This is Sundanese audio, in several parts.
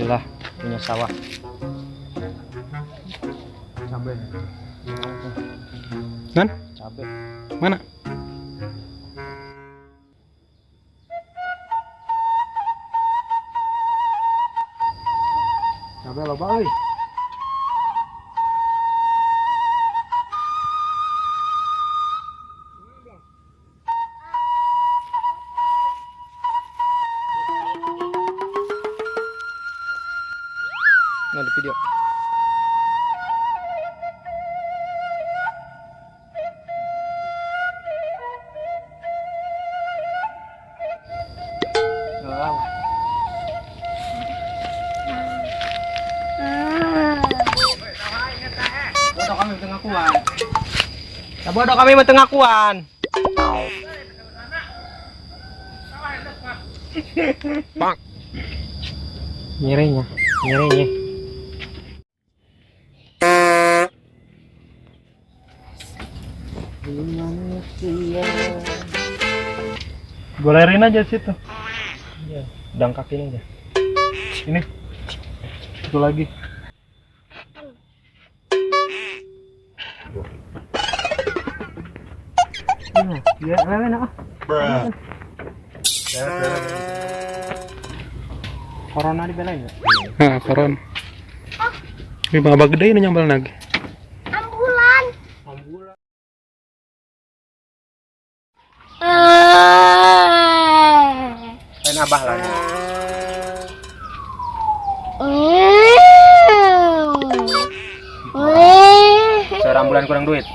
Alhamdulillah punya sawah. Cabe. Nan? Cabe. Mana? Cabe loba euy. Nggak di video. Wow. Bodoh kami pengakuan. Bodoh kami pengakuan. Bang. Nyerenya, nyerenya. Golerin aja situ. Iya, dangkakin aja. Ini. Satu lagi. Ya, enak ah. Corona dibelain ya? Nah, corona. Ini baba gede ini nyambal nag. Ambulan. Ambulan. Lain abah lah. Seorang bulan kurang duit.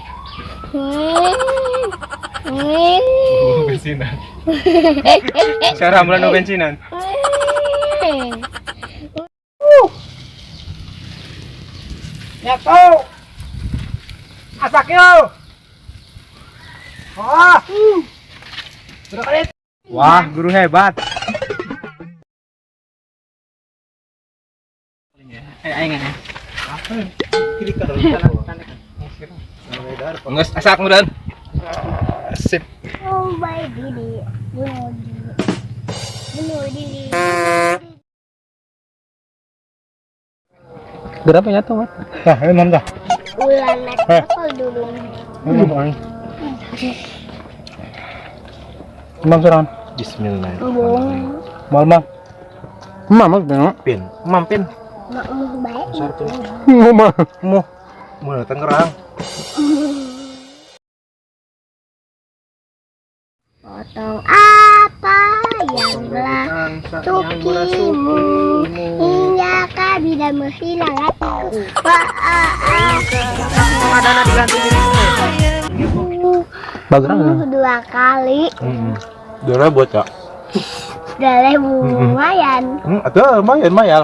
Bensinan. Seorang bulan no bensinan. Nyato. Asak yo. Wah. Wah, guru hebat. Nges asak mudan. Sip. Oh my diri, bunuh diri, bunuh diri. Berapa nyatu, Mat? Nah, ini mam dah. Ulan naik kapal dulu. Mam sorangan. Bismillahirrahmanirrahim. Mal mam. Mam, mam. Pin. Mam pin. Mak mau baik. Mam. Mu. Mu Tangerang. Potong apa yang merasukimu hingga kabila menghilang hatiku. Bagus. Dua kali. Dua buat kak. Dua lumayan. Atau lumayan mayal.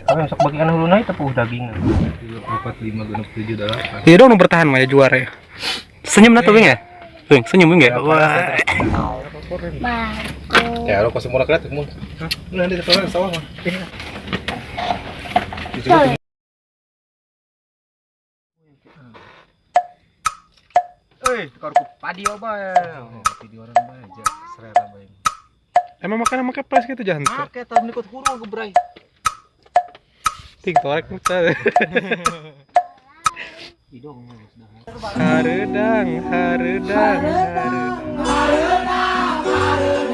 Kami masuk bagian hulu naik tepuh daging. 3, 4, 5, 6, 7, 8. Iya dong bertahan mah ya juara ya. Senyum lah tuh Bing ya. Bing, senyum Bing ya. Wah. Ya lo kasih murah kreatif mun. Hah? Nanti di sawah mah. Eh, tukar ku padi oba. Padi orang bae aja, selera bae. Emang makan make pres gitu jangan. Make tahun ikut hurung gebrai. Ting torek muca. Hareudang, hareudang, hareudang.